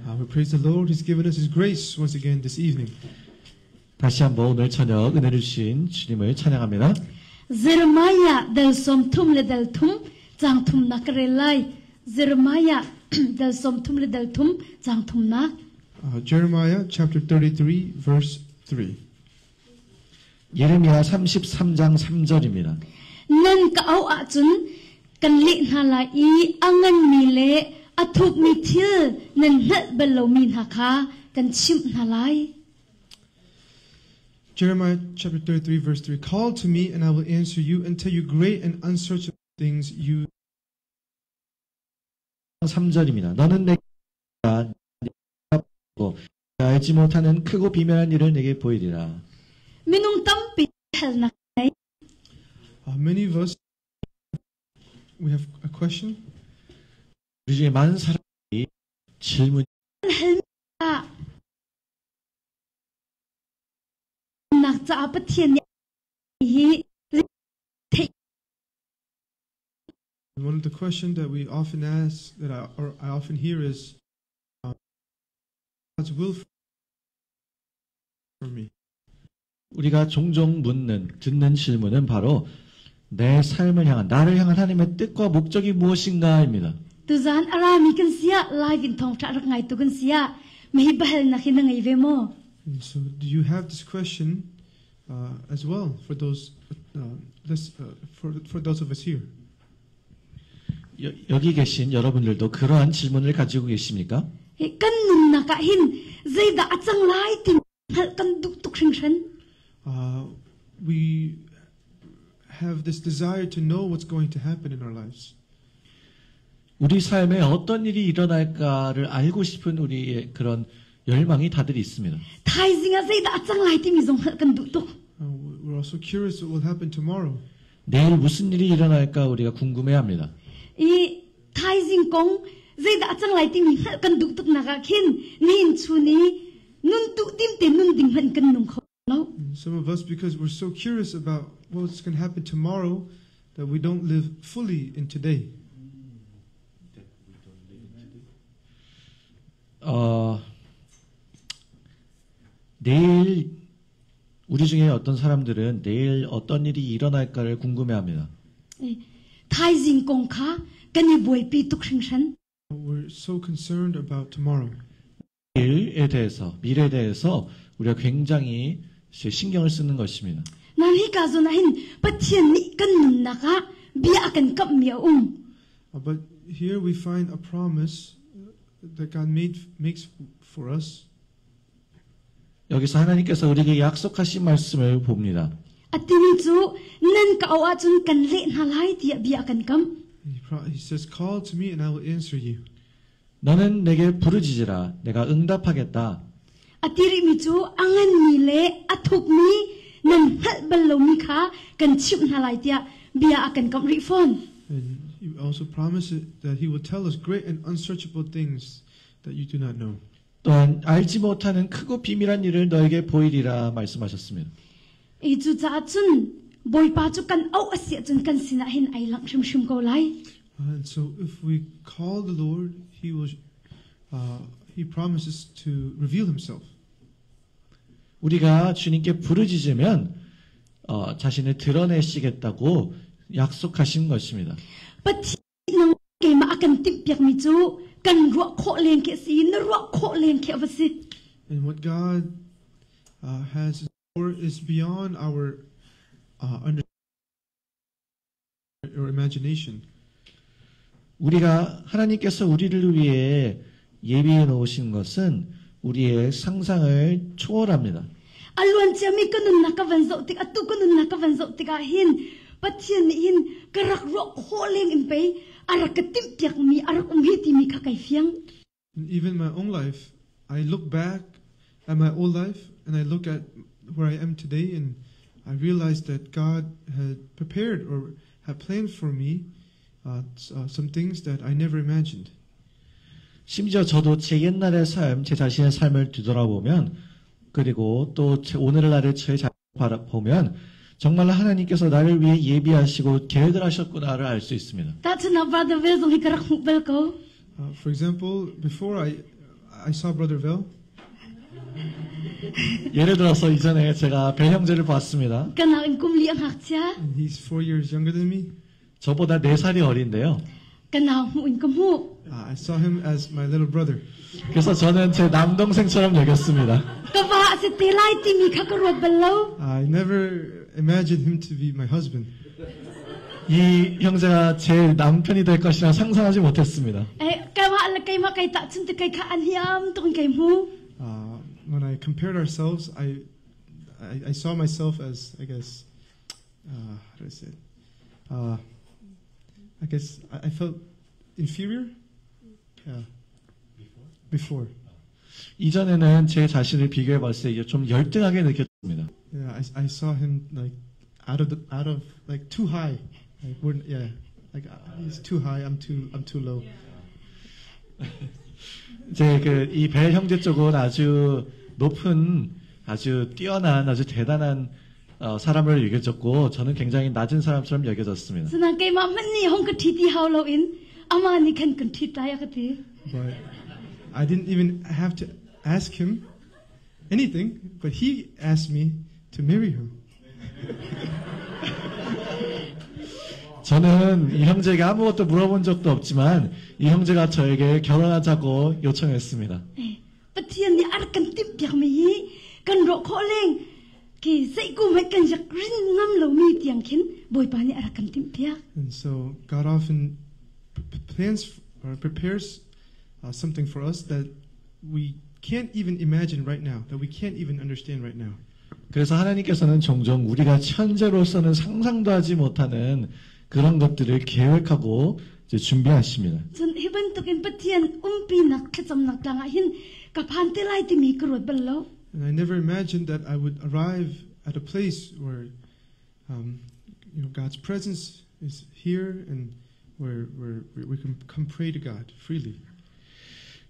We praise the Lord who's given us His grace once again this evening. 다시 한번 오늘 저녁 은혜를 주신 주님을 찬양합니다. Jeremiah dal 30 le dal 3 caang thumnak ka rel lai. Jeremiah dal 30 le dal 3 caang thumnak. Jeremiah chapter 33, verse 3. 예레미야 33장 3절입니다. Nan ka auh ahcun kan leh hna lai i a nganmi le a thukmi thil nan hngalh bal lomi hna kha kan chimh hna lai. Jeremiah chapter 33, verse 3. Call to me, and I will answer you and tell you great and unsearchable things you 3절입니다. 너는 내가 고 알지 못하는 크고 비밀한 일을 내게 보이리라. Minung tampi halnak nei. Many of us, we have a question. 우리 중에 많은 사람이 질문 Nak caah Pathian nih hi theih One of the questions that we often ask, that I, or I often hear is, God's will for me. 우리가 종종 묻는 듣는 질문은 바로 내 삶을 향한 나를 향한 하나님의 뜻과 목적이 무엇인가입니다. Tuzan a rami kan siah live in thawngtha rak ngaitu kan siah mahi biahalnak hi na ngei ve maw? And so, do you have this question as well for those for those of us here? 여기 계신 여러분들도 그러한 질문을 가지고 계십니까? Hi kan nunnak ah hin zeidah a cang lai ti hngalh kan duh tuk hringhran. We have this desire to know what's going to happen in our lives. 우리 삶에 어떤 일이 일어날까를 알고 싶은 우리의 그런 열망이 다들 있습니다. Thaizing ah zeidah a cang lai timi zong hngalh kan duh tuk. We're also curious what will happen tomorrow. 내일 무슨 일이 일어날까 우리가 궁금해합니다. I thaizing kong zeidah a cang lai timi hngalh kan duh tuk nak ah khin nihin chun i nun duh dim te nun ding hmanh kan nung kho lo. Some of us, because we're so curious about what's going to happen tomorrow, that we don't live fully in today. 내일 우리 중에 어떤 사람들은 내일 어떤 일이 일어날까를 궁금해합니다. thaizing kong kha kan i buaipi tuk hringhran. We're so concerned about tomorrow. 내일에 대해서, 미래에 대해서 우리가 굉장히 신경을 쓰는 것입니다. Nan hika zawn ah hin Pathian nih kan nunnak ah bia a kan kamhmi a um. But here we find a promise that God makes for us. 여기서 하나님께서 우리에게 약속하신 말씀을 봅니다. A timi cu nan ka auh ahcun kan leh hna lai tiah bia a kan kamh. He says, Call to me and I will answer you. 너는 내게 부르짖으라. 내가 응답하겠다. A ti rihmi cu a nganmi le a thukmi nan hngalh bal lomi kha kan chimh hna lai tiah bia a kan kamh rih fawn. And he also promises that he will tell us great and unsearchable things that you do not know. 또한 알지 못하는 크고 비밀한 일을 너에게 보이리라 말씀하셨습니다. I cucaah cun Bawipa cu kan auh a si ahcun kan sinah hin ai langh hrimhrim ko lai. And so if we call the Lord, he promises to reveal himself. 우리가 주님께 부르짖으면 자신을 드러내시겠다고 약속하신 것입니다. Pathian nang keimah a kan timhpiakmi cu kan ruah khawh leng khi a si, na ruah khawh leng khi a va si. And what God has in store is beyond our understanding or imagination. 우리가 하나님께서 우리를 위해 예비해 놓으신 것은 우리의 상상을 초월합니다. A luanciami ka nunnak ka van zoh tik, atu ka nunnak ka van zoh tikah hin Pathian nih hin ka rak ruah khawh leng in pei a rak ka timhpiakmi a rak um hi timi kha kai fiang. And even my own life, I look back at my old life and I look at where I am today and I realize that God had prepared or had planned for me some things that I never imagined. 심지어 저도 제 옛날의 삶, 제 자신의 삶을 뒤돌아보면 그리고 또 제 오늘날의 제 자신을 바라보면 정말 하나님께서 나를 위해 예비하시고 계획을 하셨구나를 알 수 있습니다. Tahchunhnak Brother Will zong hi ka rak hmuh bal ko. For example, before I saw Brother Vel. 예를 들어서 이전에 제가 벨 형제를 봤습니다. Ka nakin kum li a ngakchia. And he's 4 years younger than me. 저보다 4살이 어린데요. Ka nau hmuh in ka hmuh. I saw him as my little brother. 그래서 저는 제 남동생처럼 여겼습니다. Ka va a si te lai timi kha ka ruat bal lo. I never imagined him to be my husband. 이 형제가 제 남편이 될 것이라 상상하지 못했습니다. Eh, keimah le keimah kai tahchunh tik kai kha a niam tuk in kai hmu. When I compared ourselves, I saw myself as, I guess, how do I say it? I guess I felt inferior. Yeah. Before. 이전에는 제 자신을 비교해 봤을 때 이게 좀 열등하게 느꼈습니다. Yeah, I saw him like out of like too high. Like we're yeah, like he's too high. I'm too low. 이제 그 이 벨 형제 쪽은 아주 높은 아주 뛰어난 아주 대단한 어, 사람을 여겨졌고 저는 굉장히 낮은 사람처럼 여겨졌습니다. Asinain keimah hmanh nih hong ka ṭhi ti hau loin amah nih khan kan ṭhit lai a ka ti. But I didn't even have to ask him anything, but he asked me to marry him. 저는 이 형제에게 아무것도 물어본 적도 없지만 이 형제가 저에게 결혼하자고 요청했습니다. Eh, Pathian nih a rak kan timhpiakmi hi kan ruah khawh leng khi zeikum hmanh kan rak rin ngam lomi tiang khin Bawipa nih a rak kan timhpiak. And so God often plans or prepares something for us that we can't even imagine right now, that we can't even understand right now. 그래서 하나님께서는 종종 우리가 현재로서는 상상도 하지 못하는 그런 것들을 계획하고 이제 준비하십니다. Cun hi bantukin Pathian umpinak thlacamnak tlang ah hin ka phan te lai timi ka ruat bal lo. And I never imagined that I would arrive at a place where God's presence is here and where we can come pray to God freely.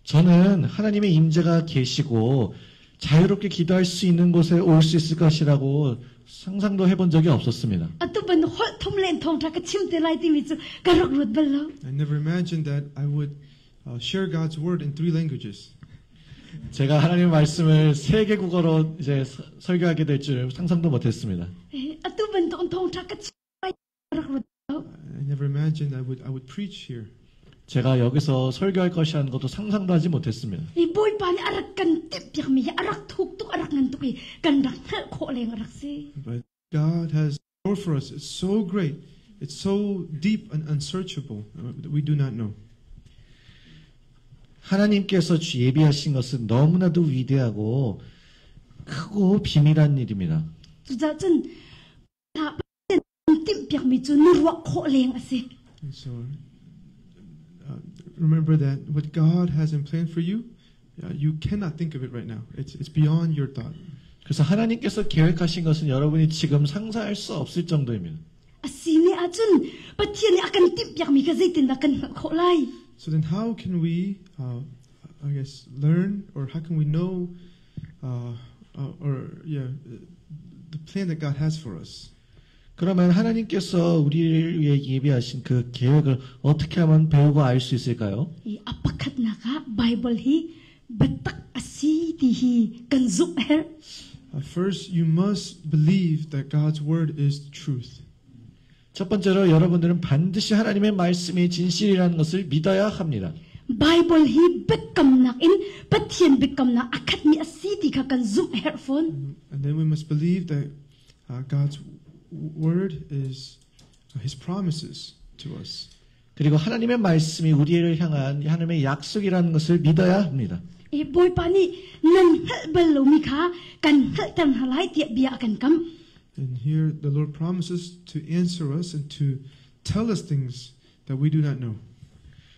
저는 하나님의 임재가 계시고 자유롭게 기도할 수 있는 곳에 올 수 있을 것이라고 상상도 해본 적이 없었습니다. Atu ban holh thum len thawngṭha ka chim te lai timi cu ka rak ruat bal lo. I never imagined that I would share God's word in three languages. 제가 하나님의 말씀을 세 개 국어로 이제 설교하게 될 줄 상상도 못했습니다. Eh, atu bantuk thawngṭha ka chim lai ka rak ruat lo. I never imagined I would preach here. 제가 여기서 설교할 것이라는 것도 상상도 하지 못했습니다. Hi Bawipa nih a rak kan timhpiakmi hi a rak thuk tuk a rak ngan tuk i kan rak hngalh khawh leng a rak si. But God has more for us. It's so great. It's so deep and unsearchable that we do not know. 하나님께서 예비하신 것은 너무나도 위대하고 크고 비밀한 일입니다. Cucaah cun ta Pathian timhpiakmi cu na ruah khawh leng a si. And so remember that what God has in plan for you, you cannot think of it right now. It's beyond your thought. 그래서 하나님께서 계획하신 것은 여러분이 지금 상상할 수 없을 정도입니다. A si ne ahcun Pathian nih a kan timhpiakmi kha zeitindah kan hngalh khawh lai? So then, how can we, I guess, learn or how can we know, or yeah, the plan that God has for us? 그러면 하나님께서 우리를 위해 예비하신 그 계획을 어떻게 하면 배우고 알 수 있을까요? I a pakhatnak ah Bible hi biatak a si ti hi kan zumh a herh. First, you must believe that God's word is truth. 첫 번째로 여러분들은 반드시 하나님의 말씀이 진실이라는 것을 믿어야 합니다. Bible hi biakamnak in Pathian biakamnak a khatmi a si ti kha kan zumh a herh fawn. And then we must believe that God's word is His promises to us. 그리고 하나님의 말씀이 우리를 향한 하나님의 약속이라는 것을 믿어야 합니다. I Bawipa nih nan hngalh bal lomi kha kan hngalhter hna lai tiah bia a kan kam. And here the Lord promises to answer us and to tell us things that we do not know.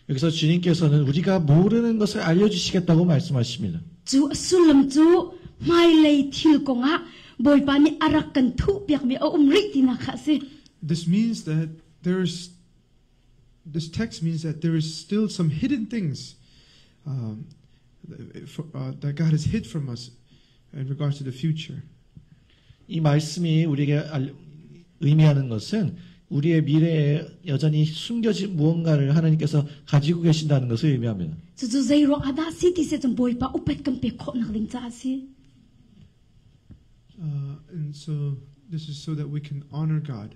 여기서 주님께서는 우리가 모르는 것을 알려주시겠다고 말씀하십니다. Cu a sullam cu hmailei thil kongah Bawipa nih a rak kan thuhpiakmi a um rih tinak kha a si. This text means that there is still some hidden things that God has hid from us in regards to the future. 이 말씀이 우리에게 의미하는 것은 우리의 미래에 여전히 숨겨진 무언가를 하나님께서 가지고 계신다는 것을 의미합니다. Cucu zei ruang ah dah si ti si cun Bawipa upat kan pek khawh nak ding caah a si. And so this is so that we can honor God.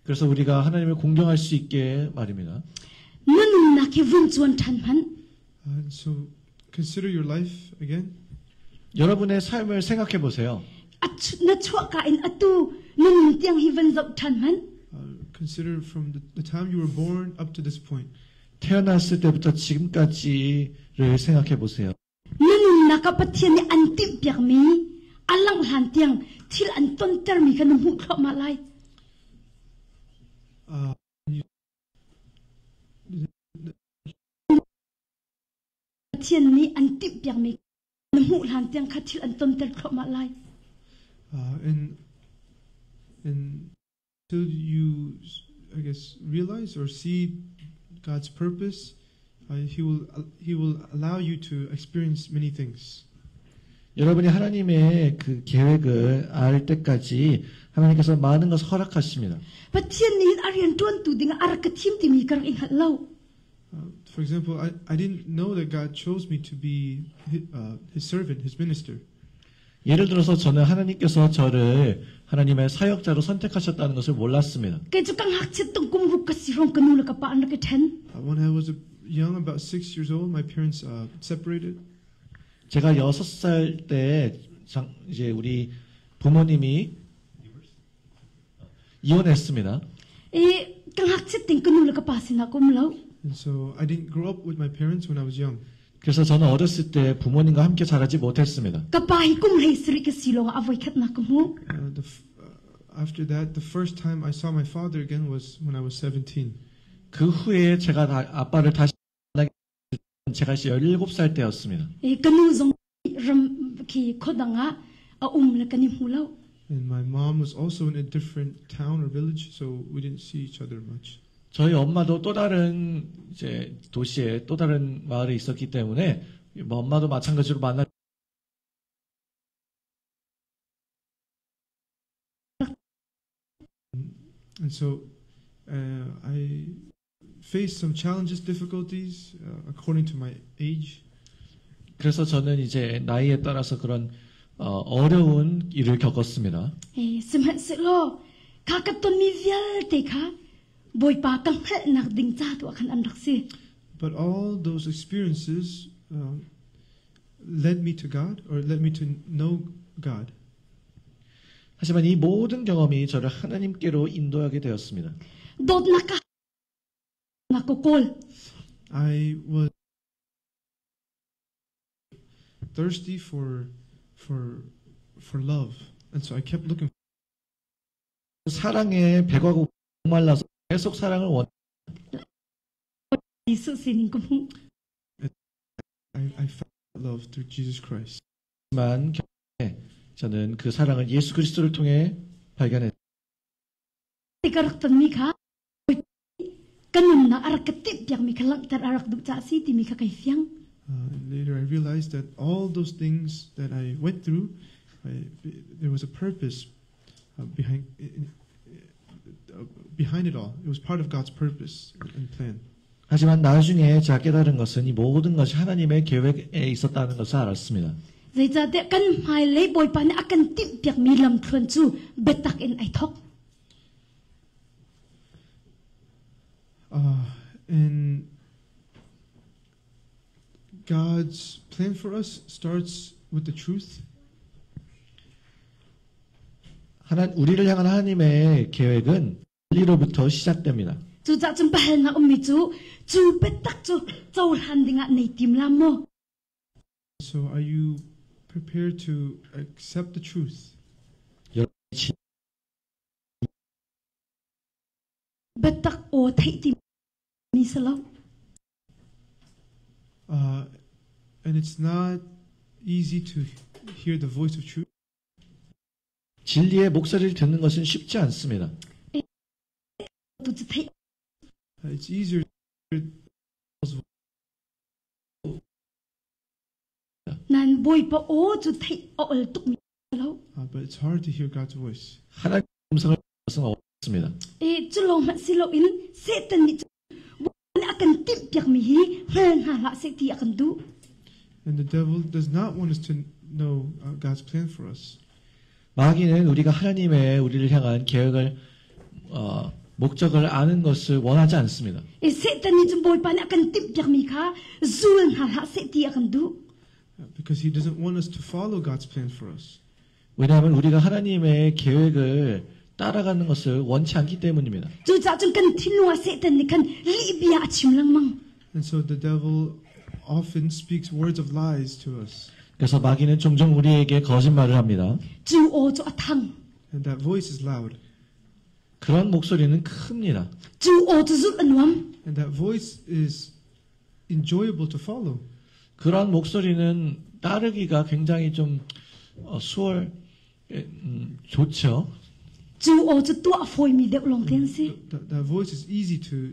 그래서 우리가 하나님을 공경할 수 있게 말입니다. Na nunnak hi vun cuan ṭhan hmanh. And so consider your life again. 여러분의 삶을 생각해 보세요. Na chuahka in atu na nun tiang hi van zoh ṭhan hmanh. Consider from the time you were born up to this point. 태어났을 때부터 지금까지를 생각해 보세요. Na nunnak ah Pathian nih an timhpiakmi a langh hlan tiang thil an tontermi kha na hmuh thluahmah lai. Pathian nih an timhpiakmi na hmuh hlan tiang kha thil an tonter thluahmah lai. And till you, I guess, realize or see God's purpose, He will allow you to experience many things. 여러분이 하나님의 그 계획을 알 때까지 하나님께서 많은 것을 허락하십니다. Pathian nih a rian ṭuantu dingah a rak ka thim timi ka rak i hngalh lo. For example, I didn't know that God chose me to be His servant, His minister. 예를 들어서 저는 하나님께서 저를 하나님의 사역자로 선택하셨다는 것을 몰랐습니다. Kei cu ka ngakchiat tung kum ruk ka si hrawng ka nu le ka pa an rak i ṭhen. When I was young, about 6 years old, my parents separated. 제가 6살 때 이제 우리 부모님이 이혼했습니다. I ka ngakchiat ting ka nu le ka pa sinah ka um lo. And so I didn't grow up with my parents when I was young. 그래서 저는 어렸을 때 부모님과 함께 자라지 못했습니다. Ka pa hi kum 17 ka si lawngah a voikhatnak ka hmuh. After that, the first time I saw my father again was when I was 17. 그 후에 제가 아빠를 다시 만나게 된 제가 17살 때였습니다. I ka nu zong ram khi khuadang ah a um le kan i hmu lo. And my mom was also in a different town or village, so we didn't see each other much. 저희 엄마도 또 다른 이제 도시에 또 다른 마을에 있었기 때문에 뭐 엄마도 마찬가지로 만날 And so I faced some challenges, difficulties according to my age. 그래서 저는 이제 나이에 따라서 그런 어려운 일을 겪었습니다. Eh, sihmanhsehlaw kha ka tonmi vialte kha Bawipa ka hngalhnak ding ca tu ah khan an rak si. But all those experiences led me to God or led me to know God. 하지만 이 모든 경험이 저를 하나님께로 인도하게 되었습니다. Dawtnak ka nak ka kawl. I was thirsty for love, and so I kept looking. 사랑에 배가 목말라서 계속 사랑을 원. Jesuh sinin ka hmuh. I found love through Jesus Christ. 만 저는 그 사랑을 예수 그리스도를 통해 발견했. Ti ka rak tonmi kha ka nunnak a rak ka timhpiakmi kha langhter a rak duh caah si timi kha kai fiang. And later I realized that all those things that I went through, there was a purpose behind it all. It was part of God's purpose and plan. 하지만 나중에 제가 깨달은 것은 이 모든 것이 하나님의 계획에 있었다는 것을 알았습니다. Zeicahtiah kan hmailei Bawipa nih a kan timhpiakmi lamthluan cu biatak in ai thawk. And God's plan for us starts with the truth. 하나 우리를 향한 하나님의 계획은 진리로부터 시작됩니다. Cucaah cun biahalnak ummi cu cu biatak cu cohlan dingah nei tim la maw? So, are you prepared to accept the truth? 지- Biatak aw theih ti mi si lo. And it's not easy to hear the voice of truth. 진리의 목소리를 듣는 것은 쉽지 않습니다. Tu cu theih It's easier Nain Bawipa aw cu theih a ol tuk mi si lo. But it's hard to hear God's voice. 하나님의 음성을 듣는 것은 습니다. E cu lawng hmanh si loin Satan nih cun Bawipa nih a kan timhpiakmi hi hngal hna hlah seh ti a kan duh. And the devil does not want us to know God's plan for us. 마귀는 우리가 하나님의 우리를 향한 계획을 목적을 아는 것을 원하지 않습니다. E Satan nih cun Bawipa nih a kan timhpiakmi kha zul hna hlah seh ti a kan duh. Because he doesn't want us to follow God's plan for us. 왜냐하면 우리가 하나님의 계획을 따라가는 것을 원치 않기 때문입니다. Cucaah cun kan thinlung ah Satan nih khan lihbia a chim lengmang. And so the devil often speaks words of lies to us. 그래서 마귀는 종종 우리에게 거짓말을 합니다. Cu aw cu a thang. And that voice is loud. 그런 목소리는 큽니다. Cu aw cu zulh a nuam. And that voice is enjoyable to follow. 그런 목소리는 따르기가 굉장히 좀 수월 좋죠. Cu aw cu tuah a fawimi deuh lawng te an si. That voice is easy to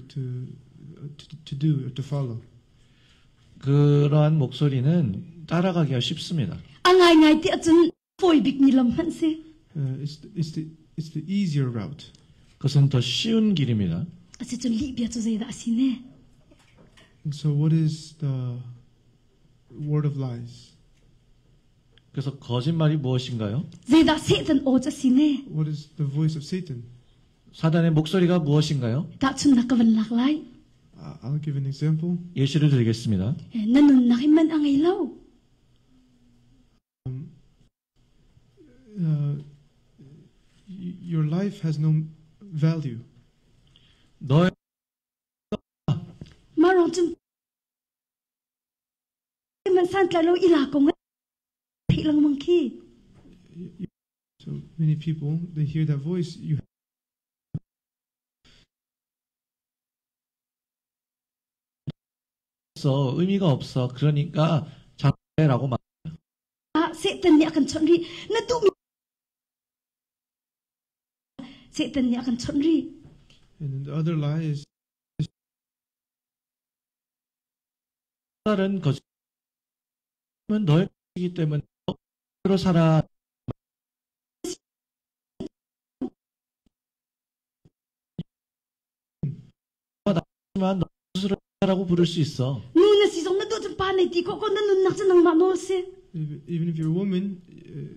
do or to follow. 그러한 목소리는 따라가기가 쉽습니다. A ngaingai ti ahcun fawi bikmi lam hmanh si. It's the easier route. 그것은 더 쉬운 길입니다. Asicun lihbia cu zeidah a si ne? And so what is the word of lies? 그래서 거짓말이 무엇인가요? Zeidah Satan aw cu a si ne? What is the voice of Satan? 사단의 목소리가 무엇인가요? Tahchunhnak ka van lak lai. I'll give an example. 예시를 드리겠습니다. Na nunnak hi man a ngei lo. Your life has no value. 너의 Mah ruang cun man santlai lo ila kong theih lengmang khi. So many people, they hear that voice. You 없어, 의미가 없어. 그러니까 자라고 말. Satan nih a kan chawnh rih. Na duhmi Satan nih a kan chawnh rih. And then the other lie is 다른 거짓은 너의 것이기 때문에 너로 살아. 나지만 너 스스로 라고 부를 수 있어. Nu na si zong na duh cun pa nei ti khawh ko na nunnak cu nangmah nawl si. Even if you're a woman,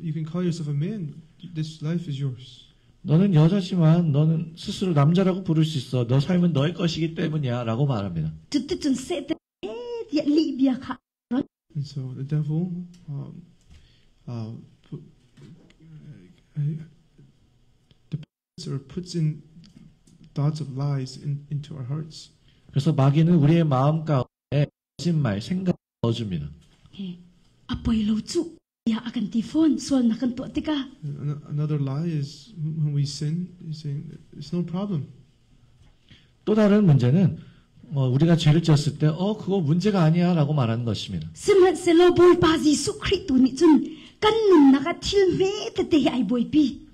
you can call yourself a man. This life is yours. 너는 여자지만 너는 스스로 남자라고 부를 수 있어. 너 삶은 너의 것이기 때문이야 라고 말합니다. Cuticun Satan tiah lihbia kha And so the devil deposits or puts in thoughts of lies into our hearts. 그래서 마귀는 우리의 마음 가운데 거짓말, 생각을 넣어줍니다. 예. A poi lo cu ya a kan ti fawn sualnak kan tuah tikah. Another lie is when we sin, he's saying it's no problem. 또 다른 문제는 우리가 죄를 지었을 때, 그거 문제가 아니야라고 말하는 것입니다. Sihmanhsehlaw Bawipa Jesuh Khrih tu nih cun kan nunnak ah thil hme tete hi ai buaipi.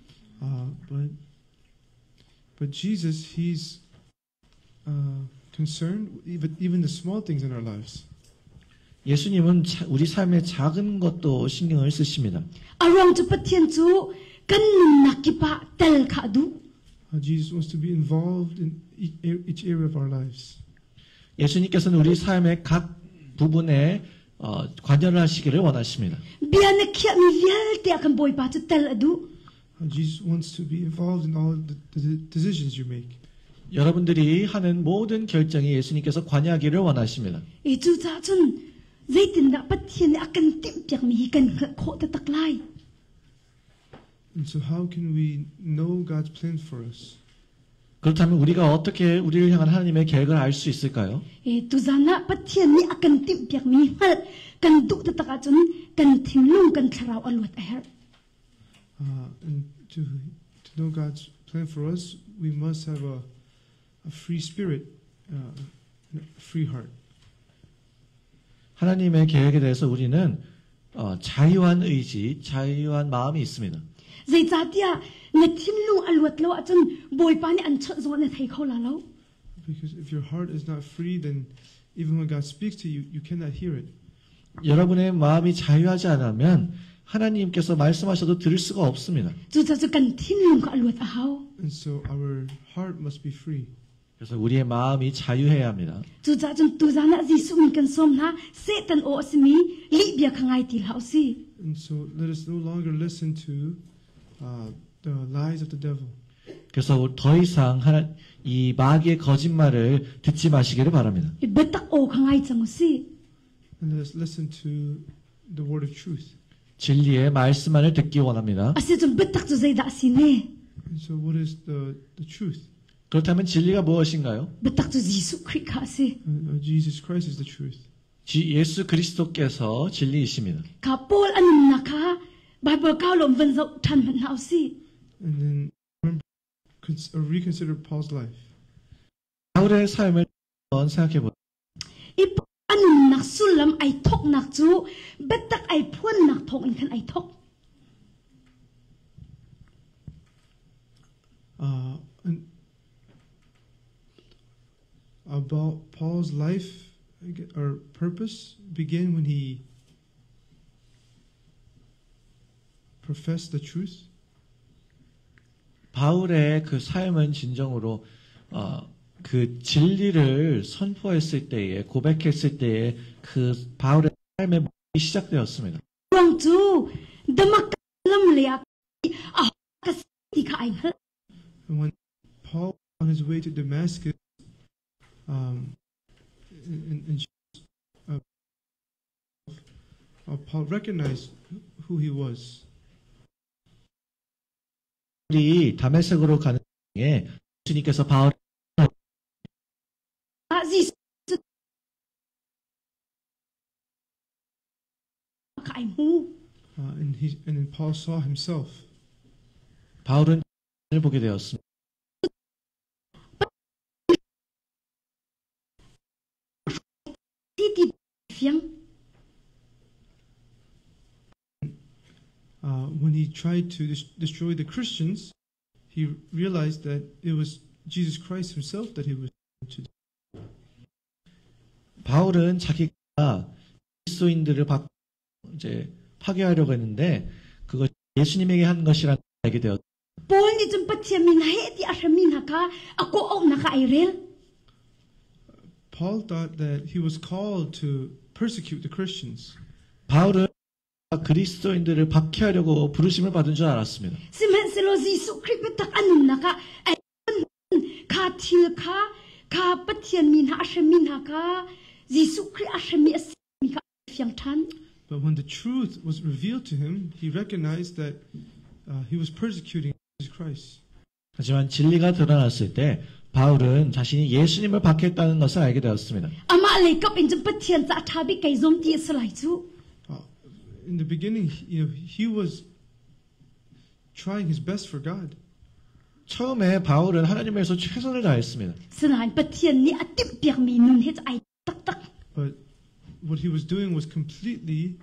But Jesus, he's concerned even the small things in our lives. 예수님은 우리 삶의 작은 것도 신경을 쓰십니다. A ruang cu Pathian cu kan nunnak kip ah tel kha a duh. Jesus wants to be involved in each area of our lives. 예수님께서는 우리 삶의 각 부분에 관여를 하시기를 원하십니다. Bia na khiahmi vialte ah kan Bawipa cu tel a duh. Jesus wants to be involved in all the decisions you make. 여러분들이 하는 모든 결정에 예수님께서 관여하기를 원하십니다. E cucaah cun zeitindah Pathian nih a kan timhpiakmi hi kan hngalh khawh taktak lai? And so how can we know God's plan for us? 그렇다면 우리가 어떻게 우리를 향한 하나님의 계획을 알 수 있을까요? E tuzan ah Pathian nih a kan timhpiakmi hngalh kan duh taktak ahcun kan thinlung kan thlarau a luat a herh. And to know God's plan for us, we must have a free spirit, a free heart. 하나님의 계획에 대해서 우리는 자유한 의지, 자유한 마음이 있습니다. Zeicahtiah na thinlung a luat lo ahcun Bawipa nih an chawnh zong na thei kho la lo. Because if your heart is not free, then even when God speaks to you, you cannot hear it. 여러분의 마음이 자유하지 않으면 하나님께서 말씀하셔도 들을 수가 없습니다. Cucaah cu kan thinlung kha a luat a hau. And so our heart must be free. 그래서 우리의 마음이 자유해야 합니다. Cucaah cun tuzan ah Jesuh min kan sawm hna, Satan aw a simi lihbia kha ngai ti hlah usih. And so let us no longer listen to the lies of the devil. 그래서 더 이상 이 마귀의 거짓말을 듣지 마시기를 바랍니다. Hi biatak aw kha ngai cang usih. And let us listen to the word of truth. 진리의 말씀만을 듣기 원합니다. Asicun biatak cu zeidah a si ne? And so what is the truth? 그렇다면 진리가 무엇인가요? Biatak cu Jesuh Khrih kha a si. Jesus Christ is the truth. 예수 그리스도께서 진리이십니다. Kha Paul a nunnak kha Bible kau lawm van zoh ṭhan hmanh hna usih. And then remember, reconsider Paul's life. 바울의 삶을 한번 생각해 보세요. I a nunnak sullam ai thoknak cu biatak ai phuannak thawng in khan ai thok. And about Paul's life or purpose began when he professed the truth. 바울의 그 삶은 진정으로 그 진리를 선포했을 때에, 고백했을 때에 그 바울의 삶의 목적이 시작되었습니다. Ruang cu Damascus lam lei ah a ka ti kha ai hngalh. And when Paul on his way to Damascus, and Paul recognized who he was. 우리 다메섹으로 가는 중에 주님께서 바울 아, 지수 가이 무. And then Paul saw himself. 바울은 을 보게 되었습니다. 티티 피앙. When he tried to destroy the Christians, he realized that it was Jesus Christ himself that he was to. 바울은 자기가 그리스도인들을 이제 파괴하려고 했는데 그것 예수님에게 한 것이라는 걸 알게 되었. Paul ni zum Pathian min he ti a hramin ha kha a ko au na kha ai rel. Paul thought that he was called to persecute the Christians. 바울은 그리스도인들을 박해하려고 부르심을 받은 줄 알았습니다. Sihmanhsehlaw Jesuh Khrih biatak a nunnak ah ai kha thil kha kha Pathian mi hna a hremmi hna kha Jesuh Khrih a hremmi a simi kha fiang ṭhan. But when the truth was revealed to him, he recognized that he was persecuting Jesus Christ. 하지만 진리가 드러났을 때 바울은 자신이 예수님을 박해했다는 것을 알게 되었습니다. Amah lei kap in cun Pathian ca ṭha bik kei zum ti a si lai cu. In the beginning, he was trying his best for God. 처음에 바울은 하나님을 위해서 최선을 다했습니다. Sinain Pathian nih a timhpiakmi nun he cu ai taktak. But what he was doing was completely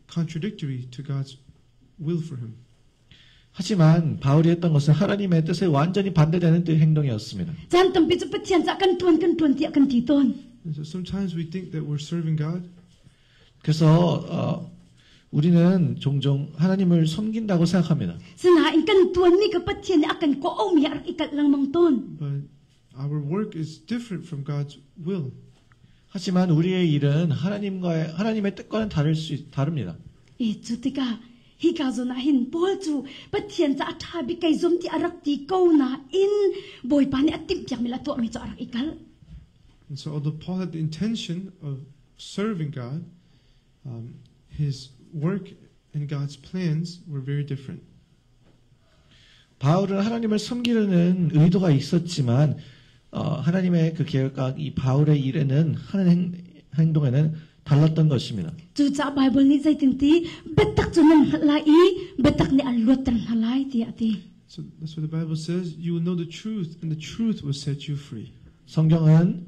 contradictory to God's will for him. 하지만 바울이 했던 것은 하나님의 뜻에 완전히 반대되는 행동이었습니다. Caan tampi cu Pathian ca kan ṭuan, kan ṭuan tiah kan ti tawn. And so sometimes we think that we're serving God. 그래서 우리는 종종 하나님을 섬긴다고 생각합니다. Sinain kan ṭuanmi kha Pathian nih a kan kawh-omi a rak i kalh lengmang tawn. But our work is different from God's will. 하지만 우리의 일은 하나님의 뜻과는 다릅니다. 예, cu tikah hika zawn ah hin Paul cu Pathian ca a ṭha bik kei zum ti a rak ti ko nain Bawipa nih a timhpiakmi le a tuahmi cu a rak i kalh. And so although Paul had the intention of serving God, his work and God's plans were very different. 바울은 하나님을 섬기려는 의도가 있었지만 하나님의 그 계획과 이 바울의 일에는 하는 행동에는 달랐던 것입니다. Cucaah Bible nih zeitin ti biatak cu nan hngalh lai i biatak nih an luatter hna lai tiah a ti. So that's what the Bible says. You will know the truth, and the truth will set you free. 성경은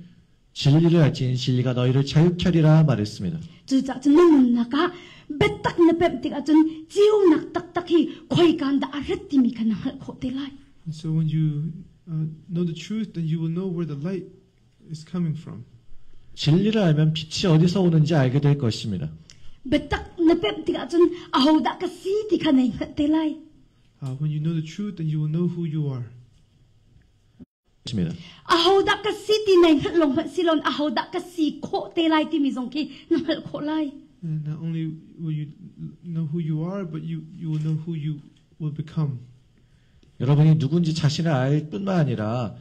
진리를 알지니 진리가 너희를 자유케 하리라 말했습니다. Cucaah cun na nunnak ah biatak na pemh tikah cun ceunak taktak hi khoikaan dah a rat timi kha na hngalh khawh te lai. And so when you know the truth, then you will know where the light is coming from. 진리를 알면 빛이 어디서 오는지 알게 될 것입니다. biatak na pemh tikah cun ahodah ka si ti kha na i hngalh te lai. When you know the truth, then you will know who you are. 있습니다. Ahodah ka si ti na i hngalh lawng hmanh si loin ahodah ka si khawh te lai timi zong khi na hngalh khawh lai. And not only will you know who you are, but you will know who you will become. 여러분이 누군지 자신을 알 뿐만 아니라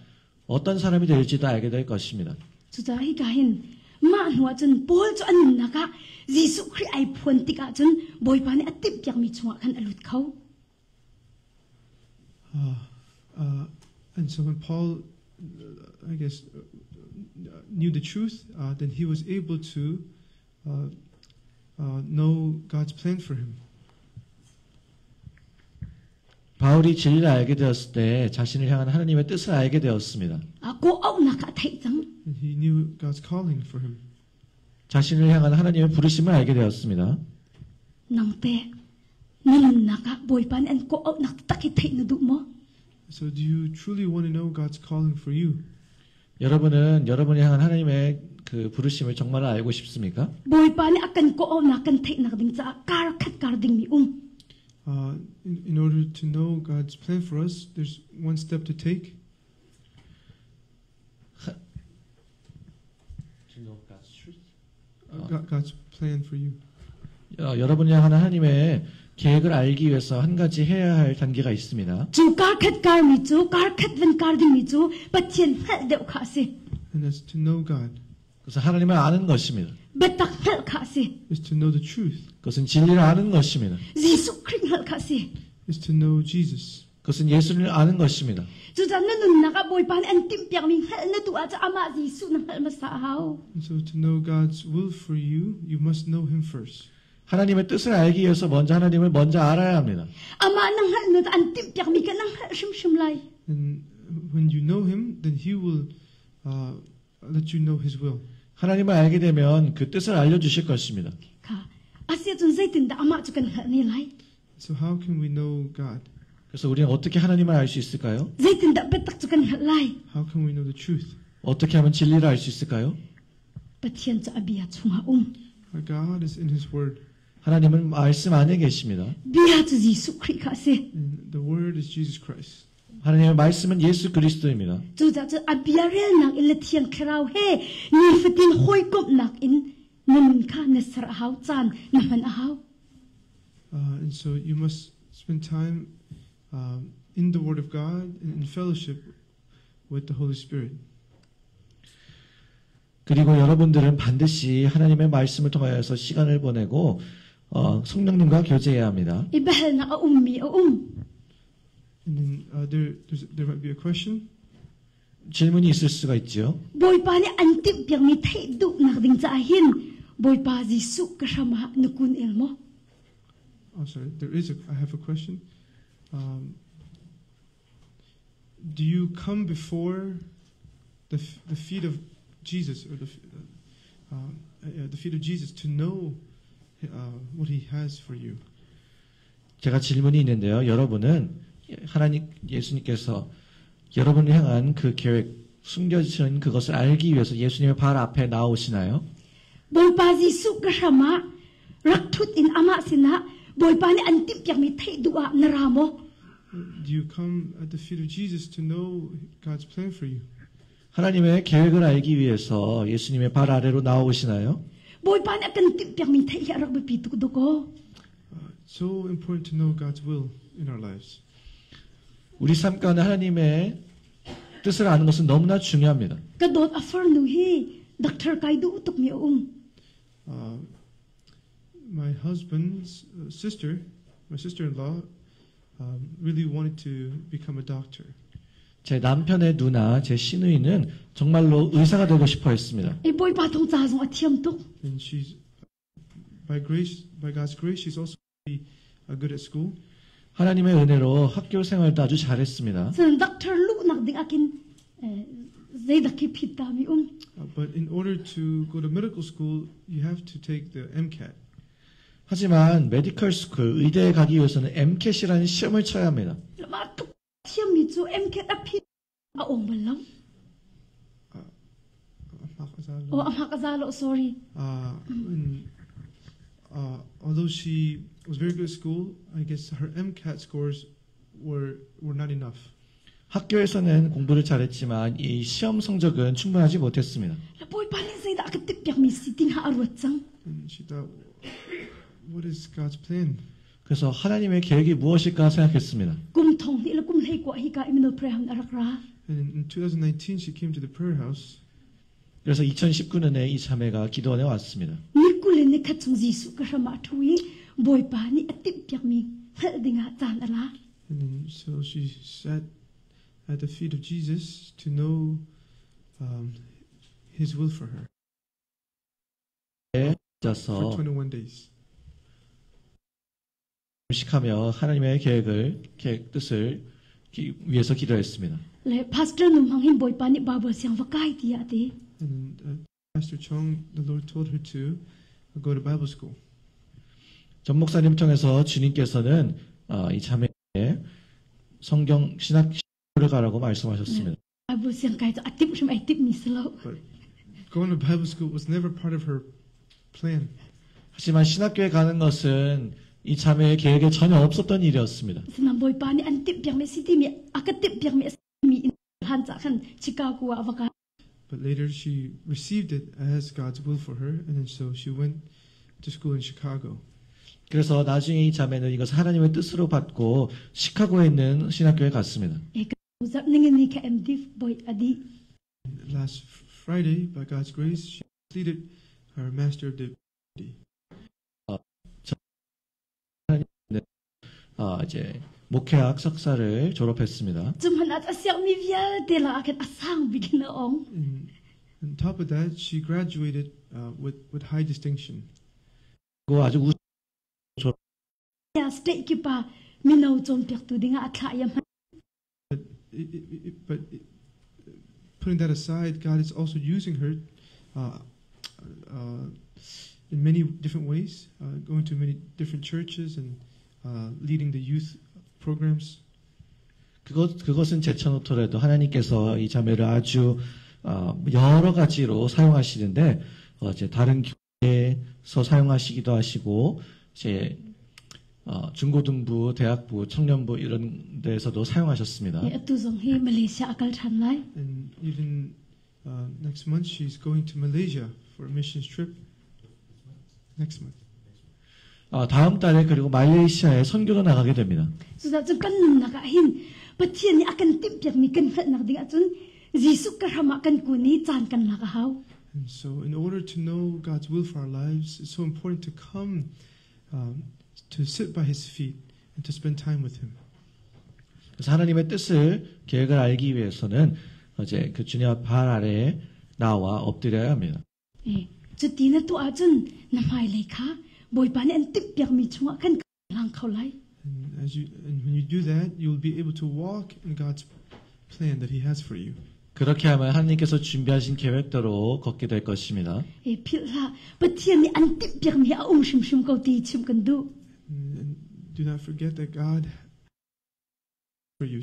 어떤 사람이 될지도 알게 될 것입니다. Cucaah hika hin mah hnu ah cun Paul cu a nunnak ah Jesuh Khrih ai phuan tikah cun Bawipa nih a timhpiakmi chungah khan a lut kho. And so when Paul, I guess, knew the truth, then he was able to know God's plan for him. 바울이 진리를 알게 되었을 때 자신을 향한 하나님의 뜻을 알게 되었습니다. A kawh-auhnak kha a theih cang. And he knew God's calling for him. 자신을 향한 하나님의 부르심을 알게 되었습니다. Nang teh na nunnak ah Bawipa nih an kawh-auhnak taktak hi theih na duh maw? So do you truly want to know God's calling for you? 여러분은 여러분을 향한 하나님의 그 부르심을 정말 알고 싶습니까? Bawipa nih a kan kawh-auhnak kan theihnak ding caah kar khat kar dingmi um. In order to know God's plan for us, there's one step to take. To know God's truth. God's plan for you. 여러분이 향한 하나님의 계획을 알기 위해서 한 가지 해야 할 단계가 있습니다. Cu kar khat karmi cu kar khat van kar dingmi cu Pathian hngalh deuh kha a si. And that's to know God. 그것은 하나님을 아는 것입니다. Biatak hngalh kha a si. Is to know the truth. 그것은 진리를 아는 것입니다. Jesuh Khrih hngalh kha a si. Is to know Jesus. 그것은 예수를 아는 것입니다. Cucaah na nunnak ah Bawipa nih an timhpiakmi hngalh na duh ahcun amah Jesuh na hngalh hmasa a hau. And so to know God's will for you, you must know him first. 하나님의 뜻을 알기 위해서 먼저 하나님을 먼저 알아야 합니다. Amah na hngalh nu an timhpiakmi kha na hngalh hrimhrim lai. And when you know him, then he will let you know his will. 하나님을 알게 되면 그 뜻을 알려주실 것입니다. Kha asiahcun zeitindah amah cu kan hngalh ne lai? So how can we know God? 그래서 우리는 어떻게 하나님을 알 수 있을까요? Zeitindah biatak cu kan hngalh lai? How can we know the truth? 어떻게 하면 진리를 알 수 있을까요? Pathian cu a bia chungah um. Our God is in his word. 하나님은 말씀 안에 계십니다. Bia cu Jesuh Khrih kha a si. And the word is Jesus Christ. 하나님의 말씀은 예수 그리스도입니다. Cucaah cun a bia relnak in le Thiang Thlarau he nifatin hawikomhnak in na nun kha na ser a hau, caan na hman a hau. And so you must spend time in the Word of God and in fellowship with the Holy Spirit. 그리고 여러분들은 반드시 하나님의 말씀을 통하여서 시간을 보내고 성령님과 교제해야 합니다. I biahalnak a ummi a um. And then there might be a question. 질문이 있을 수가 있죠. Bawipa nih an timhpiakmi theih duhnak ding caah hin Bawipa Jesuh ka hram ah na kun el maw? Oh, sorry. I have a question. Do you come before the feet of Jesus or the feet of Jesus to know what He has for you? 제가 질문이 있는데요. 여러분은 하나님 예수님께서 여러분을 향한 그 계획, 숨겨진 그것을 알기 위해서 예수님의 발 앞에 나오시나요? Bawipa Jesuh ka hram ah rak thut in amah sinah Bawipa nih an timhpiakmi theih duh ah na ra maw? Do you come at the feet of Jesus to know God's plan for you? 하나님의 계획을 알기 위해서 예수님의 발 아래로 나오시나요? Bawipa nih a kan timhpiakmi theih hi a rak biapi tuk dawkaw. So important to know God's will in our lives. 우리 삶 가운데 하나님의 뜻을 아는 것은 너무나 중요합니다. Ka dawt a farnu hi doctor kai duh tukmi a um. My husband's sister, my sister-in-law, really wanted to become a doctor. 제 남편의 누나, 제 시누이는 정말로 의사가 되고 싶어 했습니다. I Bawipa thawng ca zong a thiam tuk. And she's, by God's grace, she's also really good at school. 하나님의 은혜로 학교 생활도 아주 잘했습니다. Cun doctor luhnak ding ahkhin zeidak khi phit ta mi um. But in order to go to medical school, you have to take the MCAT. 하지만 medical school 의대에 가기 위해서는 MCAT이라는 시험을 쳐야 합니다. Mah tluk thiammi cu MCAT a phit a ong bal lo. Oh, a hmak a za lo, sorry. And, Although she was very good at school, I guess her MCAT scores were not enough. 학교에서는 공부를 잘했지만 이 시험 성적은 충분하지 못했습니다. Le Bawipa nih zeidah a ka timhpiakmi si ti kha a ruat cang. And she thought, "What is God's plan?" 그래서 하나님의 계획이 무엇일까 생각했습니다. Kum thong hnih le kum 19 hika Emmanuel Prayer House a rak ra. And in 2019, she came to the prayer house. 그래서 2019년에 이 자매가 기도원에 왔습니다. Ni 20 le ni khat chung Jesuh ka hram ah a ṭhu i Bawipa nih a timhpiakmi hngalh dingah caan a la. And then so she sat at the feet of Jesus to know his will for her for 앉아서 21 days. 음식하며 하나님의 계획을 계획 뜻을 위해서 기도했습니다. Le pastor nu hmang hin Bawipa nih Bible siang va kai tiah a ti. And then Pastor Chong, the Lord told her to go to Bible school. 전 목사님 통해서 주님께서는 이 자매에게 성경 신학교를 가라고 말씀하셨습니다. Bible siang kai cu a timh hrim ai timhmi si lo. But going to Bible school was never part of her plan. 하지만 신학교에 가는 것은 이 자매의 계획에 전혀 없었던 일이었습니다. Asinain Bawipa nih an timhpiakmi si timi a ka timhpiakmi a simi in hlan cah khan Chicago ah va kai. But later she received it as God's will for her, and then so she went to school in Chicago. 그래서 나중에 이 자매는 이것을 하나님의 뜻으로 받고 시카고에 있는 신학교에 갔습니다. Zarh ningin ka MDiv bawi a dih. Last Friday, by God's grace, she completed her Master of Divinity. 이제 목회학 석사를 졸업했습니다. Cu hmanh ah a siangmi vialte lakah khan a sang bik in a ong. And on top of that, she graduated with high distinction. 그리고 아주 우 Ya state kip ah mino cawnpiaktu dingah a thlah i a hman. But putting that aside, God is also using her in many different ways, going to many different churches and leading the youth programs. 그것은 제쳐놓더라도 하나님께서 이 자매를 아주 여러 가지로 사용하시는데 이제 다른 교회에서 사용하시기도 하시고 이제 중고등부, 대학부, 청년부 이런 데서도 사용하셨습니다. Atu zong hi Malaysia a kal ṭhan lai. And even next month, she's going to Malaysia for a missions trip. Next month. 다음 달에 그리고 말레이시아에 선교로 나가게 됩니다. Cucaah cun kan nunnak ah hin Pathian nih a kan timhpiakmi kan hngalhnak ding ahcun Jesuh ka hram ah kan kun i caan kan lak a hau. And so in order to know God's will for our lives, it's so important to come to sit by his feet and to spend time with him. 그래서 하나님의 뜻을 계획을 알기 위해서는 이제 그 주님 앞 발 아래에 나와 엎드려야 합니다. 예, cuti na tuah ahcun na hmailei kha Bawipa nih an timhpiakmi chungah khan lang kho lai. And when you do that, you'll be able to walk in God's plan that He has for you. 그렇게 하면 하나님께서 준비하신 계획대로 걷게 될 것입니다. 예, philh hlah. Pathian nih an timhpiakmi a um hrimhrim ko ti chim kan duh. And do not forget that God for you.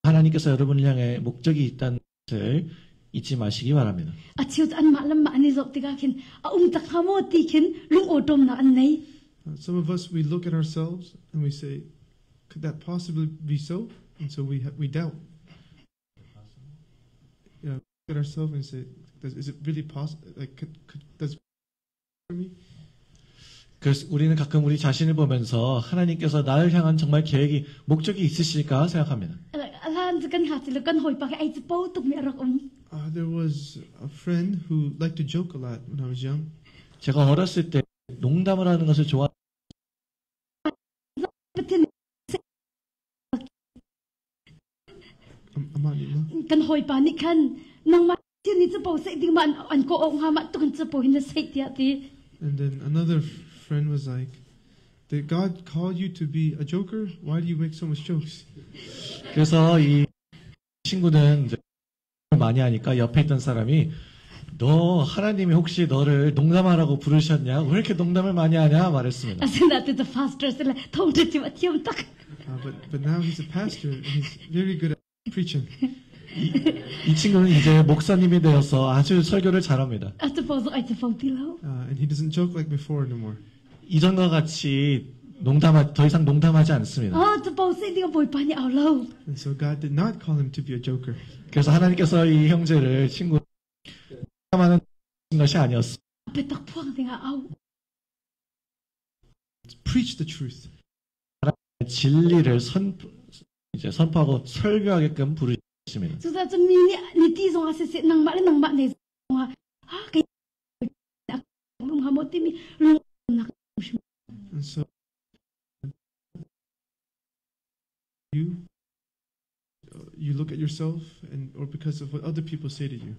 하나님께서 여러분을 향해 목적이 있다는 것을 잊지 마시기 바랍니다. A cheu cu anmah le mah an i zoh tikah khin a um tak hnga maw ti khin lungawṭawmnak an nei. Some of us, we look at ourselves and we say, "Could that possibly be so?" And so we doubt. Yeah, look at ourselves and say, "Is it really possible? Like, could, does for me?" 그래서 우리는 가끔 우리 자신을 보면서 하나님께서 나를 향한 정말 계획이, 목적이 있으실까 생각합니다. A hlan cu kan ngakchia lio kan hawipa khi ai capo tukmi a rak um. There was a friend who liked to joke a lot when I was young. 제가 어렸을 때 농담을 하는 것을 좋아. Pathian Amah nih ma? Kan hawipa nih khan nangmah Pathian nih capo saih ding ma an kawh awk hnga mah tuk in capo hin na saih tiah ti. And then another friend was like, "Did God call you to be a joker? Why do you make so much jokes?" 그래서 이 친구는 이제 많이 하니까 옆에 있던 사람이 너 하나님이 혹시 너를 농담하라고 부르셨냐? 왜 이렇게 농담을 많이 하냐? 말했습니다. Asinain the pastor sila thawngṭha chim a thiam tak. But now he's a pastor and he's very good at preaching. 이 친구는 이제 목사님이 되어서 아주 설교를 잘합니다. A capo zong ai capo ti lo. And he doesn't joke like before anymore. 이전과 같이 농담하, 더 이상 농담하지 않습니다. Ah, capo seh ding ah Bawipa nih au lo. And so God did not call him to be a joker. 그래서 하나님께서 이 형제를 친구 농담하는 것이 아니었어. Biatak phuang ding ah au. Preach the truth. 진리를 선 이제 선포하고 설교하게끔 부르십니다. Cucaah cun mi nih ni ti zong ah siseh nangmah le nangmah ne zong ah ah kei um hnga maw timi lungnak hrim. And so you look at yourself and or because of what other people say to you.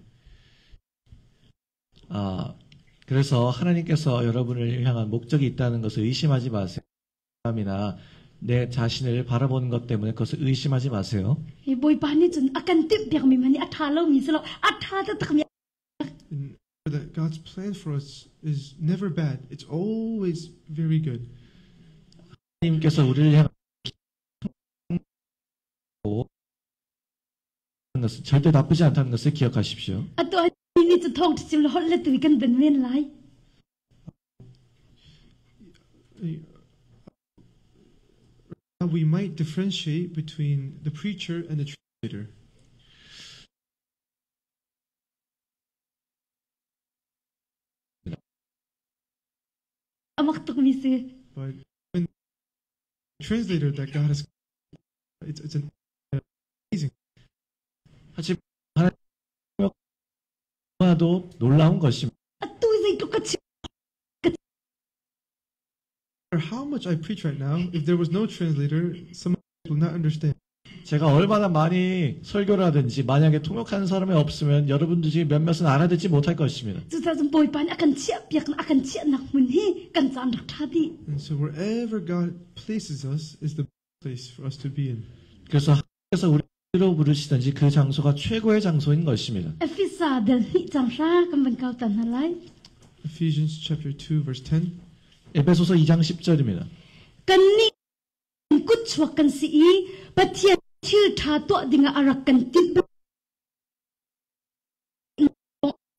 아, 그래서 하나님께서 여러분을 향한 목적이 있다는 것을 의심하지 마세요. 이나 내 자신을 바라보는 것 때문에 그것을 의심하지 마세요. Hi Bawipa nih cun a kan timhpiakmi hmanh hi a ṭha lomi si lo, a ṭha taktakmi. And that God's plan for us is never bad. It's always very good. 하나님께서 우리를 향한 것은 절대 나쁘지 않다는 것을 기억하십시오. Atu ah nih cu thawngṭha chim le holh le tu kan ben men lai. We might differentiate between the preacher and the translator. A mak tukmi si. But when the translator that God has, it's an amazing. 하지만 하나님도 놀라운 것입니다. Atu zeitluk ka chim No matter how much I preach right now, if there was no translator, some will not understand. 제가 얼마나 많이 설교를 하든지 만약에 통역하는 사람이 없으면 여러분들 중에 몇몇은 알아듣지 못할 것입니다. Cucaah cun Bawipa nih a kan chiahpiak a kan chiahnak hmun hi kan caan rak ṭha dih. And so wherever God places us is the place for us to be in. 그래서 하나님께서 우리로 부르시든지 그 장소가 최고의 장소인 것입니다. Efesa dal hnih caang hra kan van kau ta hna lai. Ephesians chapter 2 verse 10. 에베소서 2장 10절입니다. Kannih kutchuak kan si i Pathian thil ṭha tuah dingah a rak kan timh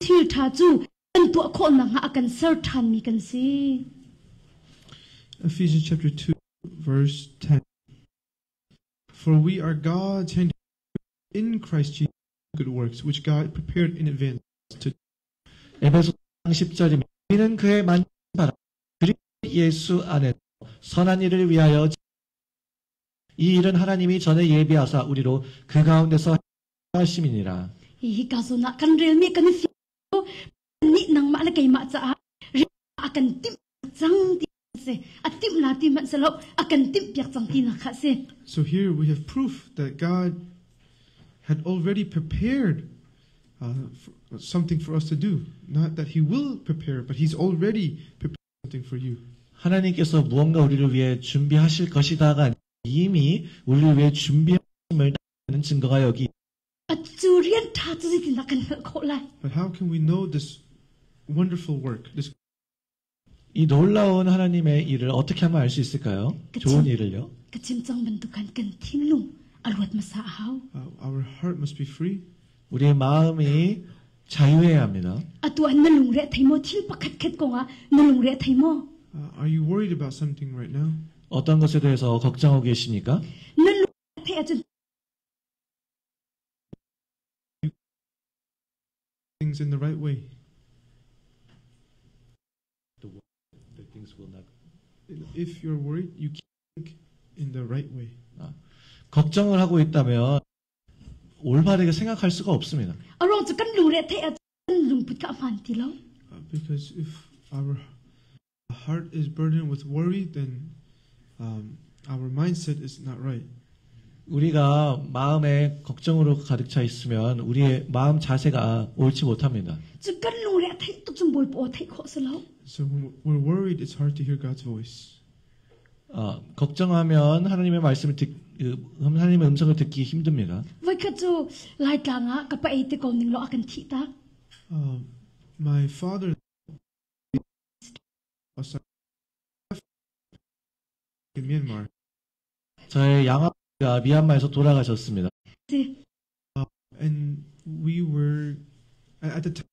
thil ṭha cu kan tuah khawh nakhnga a kan ser ṭhanmi kan si. Ephesians chapter 2 verse 10. For we are God's handiwork in Christ Jesus good works which God prepared in advance to 에베소 10절입니다. 우리는 그의 만지심 받아 그리스도 예수 안에 선한 일을 위하여 이 일은 하나님이 전에 예비하사 우리로 그 가운데서 하심이니라. Hi ka zawn ah kan relmi kan i fiang nih nangmah le keimah caah a kan timh cang ti si. A timh la ti hmanh silo a kan timh piak cang ti nak kha si. So here we have proof that God had already prepared something for us to do. Not that He will prepare, but He's already prepared something for you. 하나님께서 무언가 우리를 위해 준비하실 것이다가 아니라 이미 우리를 위해 준비하심을 하는 증거가 여기 A cu rian ṭha cu zeitindah kan hngalh khawh lai? But how can we know this wonderful work, this 이 놀라운 하나님의 일을 어떻게 하면 알 수 있을까요? 그치. 좋은 일을요. Ka chim cang bantuk khan kan thinlung a luat hmasa a hau. Our heart must be free. 우리의 마음이 자유해야 합니다. Atu ah na lungre a thei maw? Thil pakhat khat kong ah na lungre a thei maw? Are you worried about something right now? 어떤 것에 대해서 걱정하고 계십니까? Na lung a theih ahcun Things in the right way. If you're worried, you can't think in the right way. 걱정을 하고 있다면 올바르게 생각할 수가 없습니다. A ruang cu kan lungre a theih ahcun kan lungput kha a hmaan ti lo. Because if our heart is burdened with worry, then our mindset is not right. 우리가 마음에 걱정으로 가득 차 있으면 우리의 마음 자세가 옳지 못합니다. Cu kan lungre a theih tuk cun Bawipa aw theih khawh si lo. So when we're worried, it's hard to hear God's voice. 걱정하면 하나님의 말씀을 듣, 그, 하나님의 음성을 듣기 힘듭니다. Voikhat cu Laitlang ah ka pa ei te ko ning law a kan thih tak. My father in Myanmar. 저의 양아버지가 미얀마에서 돌아가셨습니다. Si. And we were at the time,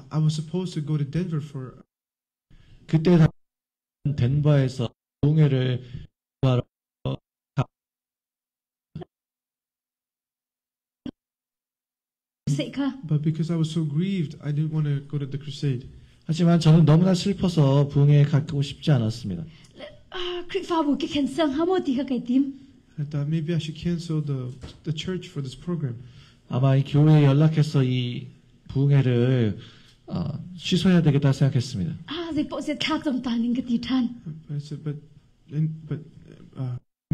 I was supposed to go to Denver for 그때 덴버에서 부흥회를 하러 Se kha. But because I was so grieved, I didn't want to go to the crusade. 하지만 저는 너무나 슬퍼서 부흥회에 가고 싶지 않았습니다. Ah, Khrihfabu ka cancel hnga maw ti kha kai tim. I thought maybe I should cancel the church for this program. 아마 이 교회에 연락해서 이 부흥회를 어, 취소해야 되겠다 생각했습니다. Ah, zei poh seh thla cam ta ning ka ti ṭhan. But I said, but let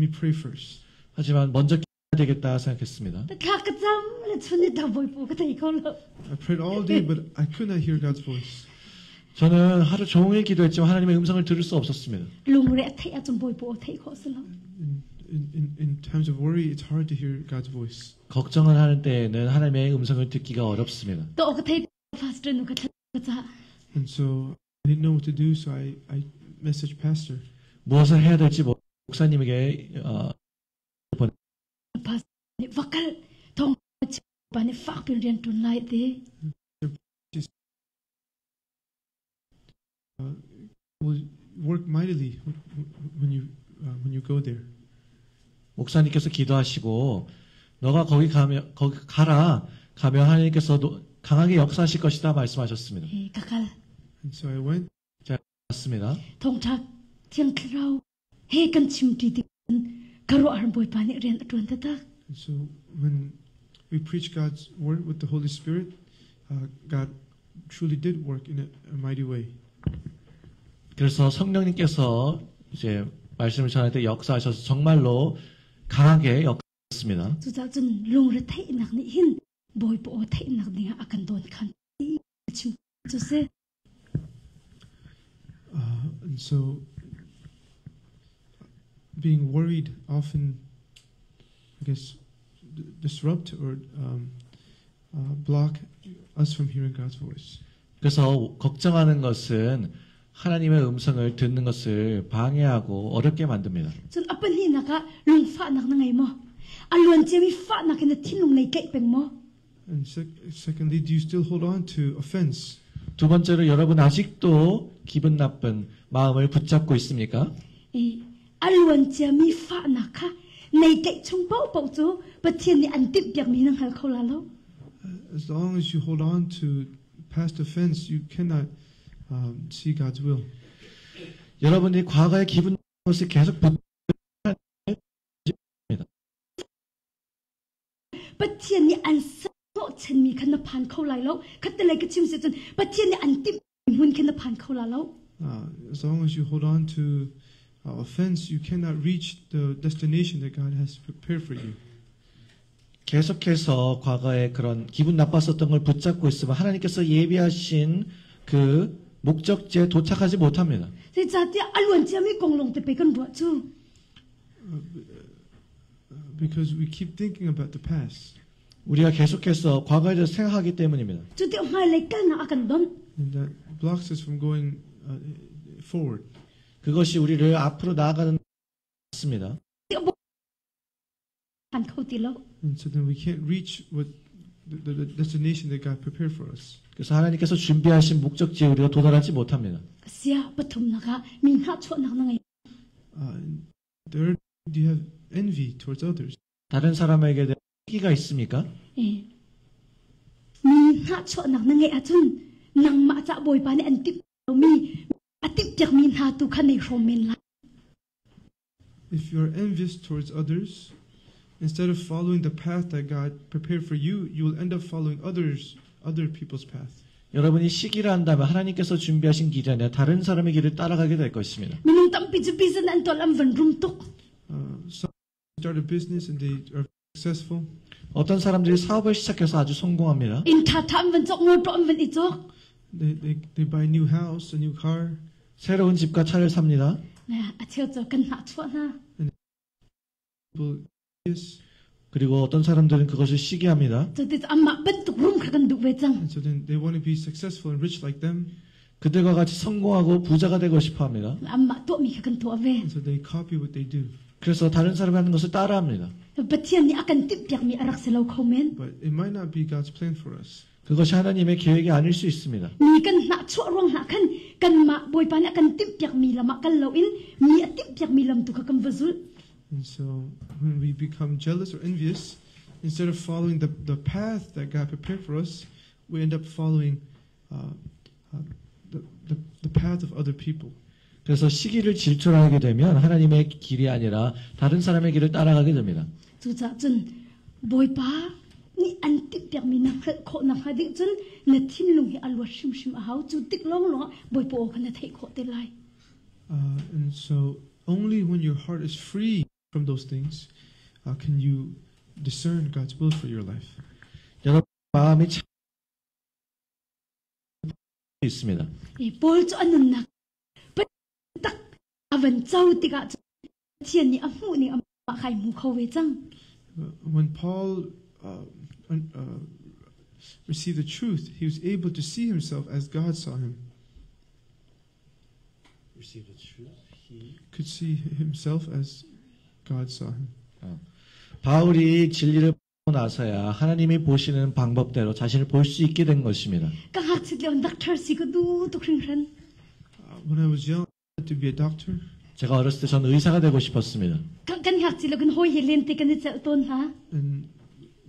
me pray first. 하지만 먼저 해야 되겠다 생각했습니다. Thla ka cam le chun ni ta Bawipa aw ka thei kho lo. I prayed all day, but I could not hear God's voice. 저는 하루 종일 기도했지만 하나님의 음성을 들을 수 없었습니다. Lungre a theih ahcun Bawipa aw theih khawh si lo. In times of worry, it's hard to hear God's voice. 걱정을 하는 때에는 하나님의 음성을 듣기가 어렵습니다. Tuah awk ka thei pastor nu ka thla ka cah. And so I didn't know what to do, so I messaged pastor. 무엇을 해야 될지 목사님에게 어, Pastor nih va kal thawng pa nih fak piin rian ṭuan lai ti. Will work mightily when you go there. 목사님께서 기도하시고 너가 거기 가면 거기 가라 가면 하나님께서 강하게 역사하실 것이다 말씀하셨습니다. Eh, ka kal. And so I went. 맞습니다. Thawngṭha Thiang Thlarau he kan chimṭi tik ka ruah Bawipa nih rian a ṭuan taktak. And so when we preach God's word with the Holy Spirit, God truly did work in a mighty way. 그래서 성령님께서 이제 말씀을 전할 때 역사하셔서 정말로 강하게 역사했습니다. Cucaah cun lungretheihnak nih hin Bawipa aw theihnak dingah a kan dawnkhan ti chim cu si. And so being worried often, I guess, disrupt or block us from hearing God's voice. 그래서 걱정하는 것은 하나님의 음성을 듣는 것을 방해하고 어렵게 만듭니다. Cun a pahnihnak ah lungfahnak na ngei maw? A luan ciami fahnak in na thinlung nei tlaih peng maw? And secondly, do you still hold on to offense? 두 번째로 여러분 아직도 기분 나쁜 마음을 붙잡고 있습니까? I a luan ciami fahnak kha nei tlaih chung paohpaoh cu Pathian nih an timhpiakmi na hngal kho la lo. As long as you hold on to past offense, you cannot see God's will. 여러분이 과거의 기분 나쁜 것을 계속 붙 Pathian nih an hnawhchanmi kha na phan kho lai lo. Khattelei ka chim si cun Pathian nih an timh hmun kha na phan kho la lo. As long as you hold on to offense, you cannot reach the destination that God has prepared for you. 계속해서 과거에 그런 기분 나빴었던 걸 붙잡고 있으면 하나님께서 예비하신 그 목적지에 도착하지 못합니다. Zeicahtiah a luan ciami kong lawng te pei kan ruah cu. Because we keep thinking about the past. 우리가 계속해서 과거에 대해서 생각하기 때문입니다. Cu tikah hmailei kalnak a kan donh. And that blocks us from going forward. 그것이 우리를 앞으로 나아가는 습니다. Phan kho ti lo. And so then we can't reach what the destination that God prepared for us. 그래서 하나님께서 준비하신 목적지에 우리가 도달하지 못합니다. Sia pathumnak ah mi hnahchuahnak na ngei. And third, do you have envy towards others? 다른 사람에게 대한 시기가 있습니까? Eh, mi hnahchuahnak na ngeih ahcun nangmah ca Bawipa nih an timh mi a timhpiakmi hna tu kha nei hrawm men lai. If you are envious towards others, instead of following the path that God prepared for you, you will end up following other people's path. 여러분이 시기를 한다면 하나님께서 준비하신 길이 아니라 다른 사람의 길을 따라가게 될 것입니다. Minung tampi cu business an tuah an van rum tuk. Some start a business and they are successful. 어떤 사람들이 사업을 시작해서 아주 성공합니다. Inn ṭhaṭha an van cawk, motor an van i cawk. They buy a new house, a new car. 새로운 집과 차를 삽니다. Na a cheu cu kan hnahchuah hna. People, yes. 그리고 어떤 사람들은 그것을 시기합니다. Cu ti amah bantuk rum kha kan duh ve cang. And so then they want to be successful and rich like them. 그들과 같이 성공하고 부자가 되고 싶어 합니다. Amah tuahmi kha kan tuah ve. And so they copy what they do. 그래서 다른 사람이 하는 것을 따라합니다. Pathian nih a kan timhpiakmi a rak si lo kho men. But it might not be God's plan for us. 그것이 하나님의 계획이 아닐 수 있습니다. Mi kan hnahchuah ruang hna khan kanmah Bawipa nih a kan timhpiakmi lam ah kal loin mi a timhpiakmi lam tu kha kan va zulh. And so when we become jealous or envious, instead of following the path that God prepared for us, we end up following the path of other people. 그래서 시기를 질투를 하게 되면 하나님의 길이 아니라 다른 사람의 길을 따라가게 됩니다. Cucaah cun Bawipa nih an timhpiakmi na hngalh khawh nakhnga ding cun na thinlung hi a luat hrimhrim a hau. Cu tik lawnglawng ah Bawipa aw kha na theih khawh te lai. And so only when your heart is free from those things can you discern God's will for your life. 여러분 마음이 참 있습니다. Paul cu a nunnak tak a van co tikah cun Pathian nih a hmuh ning amah kha ai hmu kho ve cang. When Paul received the truth, he was able to see himself as God saw him. Receive the truth. He could see himself as God saw him. 바울이 진리를 보고 나서야 하나님이 보시는 방법대로 자신을 볼 수 있게 된 것입니다. Ka ngakchit lio doctor si ka duh tuk hringhran. When I was young, I wanted to be a doctor. 제가 어렸을 때 저는 의사가 되고 싶었습니다. Kan kan ngakchit lio kan hawi he lente kan i celh tawn hna. And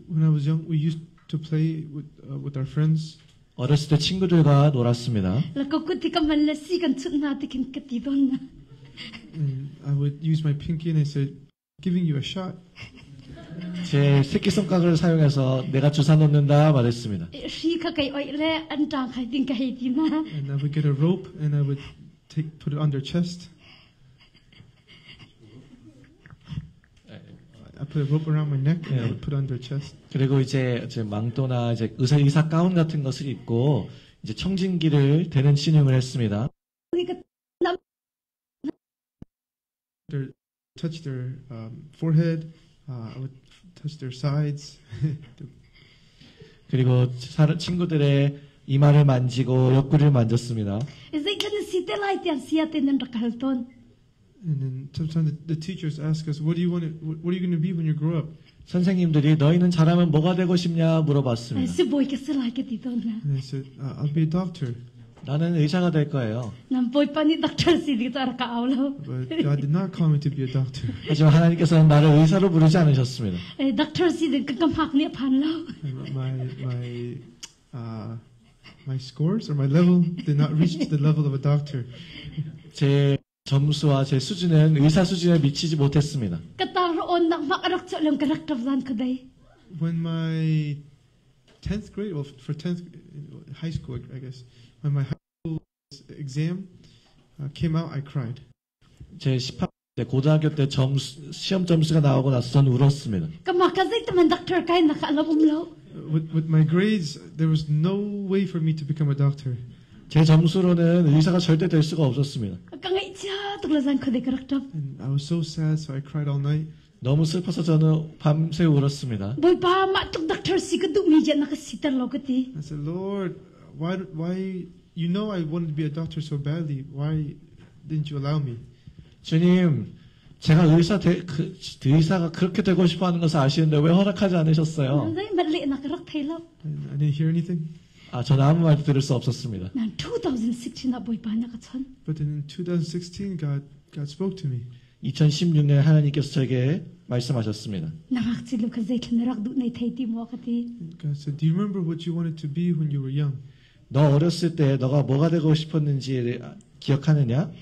when I was young, we used to play with our friends. 어렸을 때 친구들과 놀았습니다. La ka kut hi ka man le si kan chunh hna ti khin ka ti tawn hna. And I would use my pinky and I said, giving you a shot. 제 새끼손가락을 사용해서 내가 주사 놓는다 말했습니다. Hri kha kai oih le an ṭang khai ding ka hei ti hna. And I would get a rope and I would put it on their chest. I put a rope around my neck and I would put it on their chest. 그리고 이제 망토나 이제 의사 가운 같은 것을 입고 이제 청진기를 대는 신용을 했습니다. Their, touch their forehead. I would touch their sides. 그리고 친구들의 이마를 만지고 옆구리를 만졌습니다. And then sometimes the teachers ask us, What do you want? What are you going to be when you grow up? 선생님들이 너희는 자라면 뭐가 되고 싶냐 물어봤습니다. And I said, I'll be a doctor. 나는 의사가 될 거예요. But God did not call me to be a doctor. 하지만 하나님께서는 나를 의사로 부르지 않으셨습니다. My scores or my level did not reach the level of a doctor. 제 점수와 제 수준은 의사 수준에 미치지 못했습니다. When my 10th grade, well, for 10th high school, I guess, when my high school exam came out, I cried. 제 18 때 고등학교 때 시험 점수가 나오고 나서 저는 울었습니다. With my grades, there was no way for me to become a doctor. 제 점수로는 의사가 절대 될 수가 없었습니다. And I was so sad, so I cried all night. 너무 슬퍼서 저는 밤새 울었습니다. I said, Lord, why, you know I wanted to be a doctor so badly. Why didn't you allow me? 주님, 제가 의사가 그렇게 되고 싶어하는 것을 아시는데 왜 허락하지 않으셨어요? And I didn't hear anything. 저는 아무 말도 들을 수 없었습니다. But then in 2016, God spoke to me. 2016년에 하나님께서 저에게 말씀하셨습니다. God said, Do you remember what you wanted to be when you were young? 너 어렸을 때 너가 뭐가 되고 싶었는지 기억하느냐? I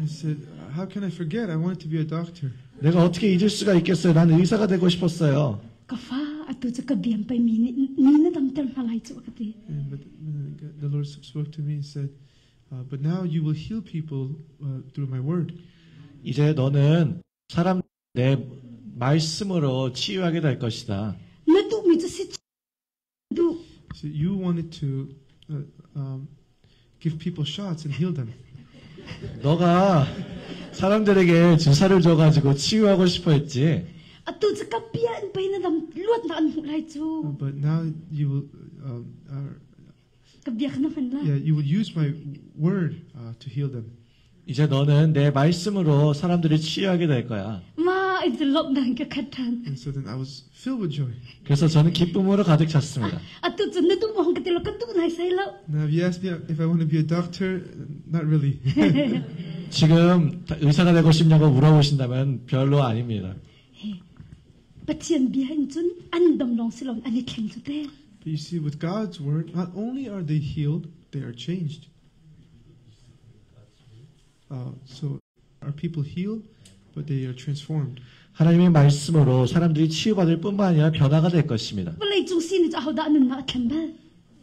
said, How can I forget? I wanted to be a doctor. 내가 어떻게 잊을 수가 있겠어요? 나는 의사가 되고 싶었어요. But the Lord spoke to me and said, But now you will heal people through my word. 이제 너는 사람 내 말씀으로 치유하게 될 것이다. So you wanted to give people shots and heal them. 너가 사람들에게 주사를 줘가지고 치유하고 싶어했지. But now you will, yeah, you will use my word to heal them. 이제 너는 내 말씀으로 사람들을 치유하게 될 거야. in cun lawmhnak in ka khat ṭhan. And so then I was filled with joy. 그래서 저는 기쁨으로 가득 찼습니다. Atu cun na duh maw hong ka ti lo ka duh naisai lo. Now, if you ask me if I want to be a doctor, not really. 지금 의사가 되고 싶냐고 물어보신다면 별로 아닙니다. Pathian bia in cun an dam lawng si loin an i thleng cu te. But you see, with God's word, not only are they healed, they are changed. So are people healed, but they are transformed. 하나님의 말씀으로 사람들이 치유받을 뿐만 아니라 변화가 될 것입니다. Vawleicung sii nih cu ahodah nunnak a thlen bal?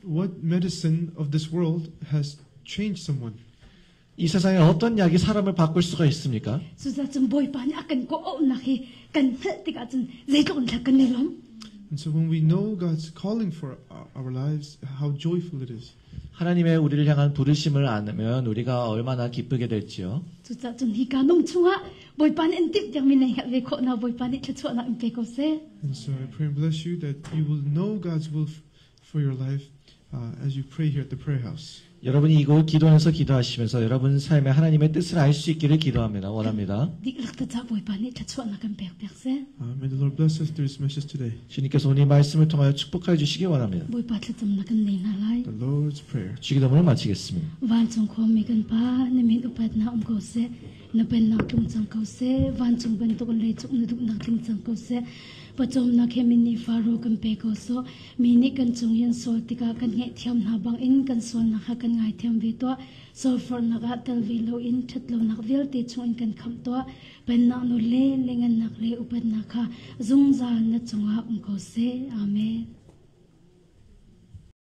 What medicine of this world has changed someone? 이 세상에 어떤 약이 사람을 바꿀 수가 있습니까? Cucaah cun Bawipa nih a kan kawh-auhnak hi kan hngalh tikah cun zeitluk in dah kan i lawmh. And so when we know God's calling for our lives, how joyful it is. 하나님의 우리를 향한 부르심을 알면 우리가 얼마나 기쁘게 될지요. Cucaah cun hika nung chungah Bawipa nih an timh tiangmi nan hngalh ve khawhnak Bawipa nih thluachuahnak in pe ko seh. And so I pray and bless you that you will know God's will for your life as you pray here at the prayer house. 여러분이 이곳 기도원에서 기도하시면서 여러분 삶에 하나님의 뜻을 알 수 있기를 기도합니다. 원합니다. Dihlak tacah Bawipa nih thluachuahnak kan pek piak seh. May the Lord bless us through His message today. 주님께서 오늘 이 말씀을 통하여 축복하여 주시기 원합니다. Bawipa thlacamnak kan nei hna lai. The Lord's Prayer. 주기도문을 마치겠습니다. Vancung khuami kan Pa, na min upatnak um ko seh. Na pennak tlung cang ko seh. Vancung bantuk in leicung na duhnak tling cang ko seh. Pawcawmnak he min nih Faro kan pe ko sawh. Mi nih kan cung i an sual tikah kan ngaihthiam hna bangin kan sualnak kha kan ngaithiam ve tuah. Sualforhnak ah tel ve loin ṭhatlonak vialte chungin kan khamh tuah. Pennak nawl le lengannak le upatnak kha zungzal na cungah um ko seh. Amen.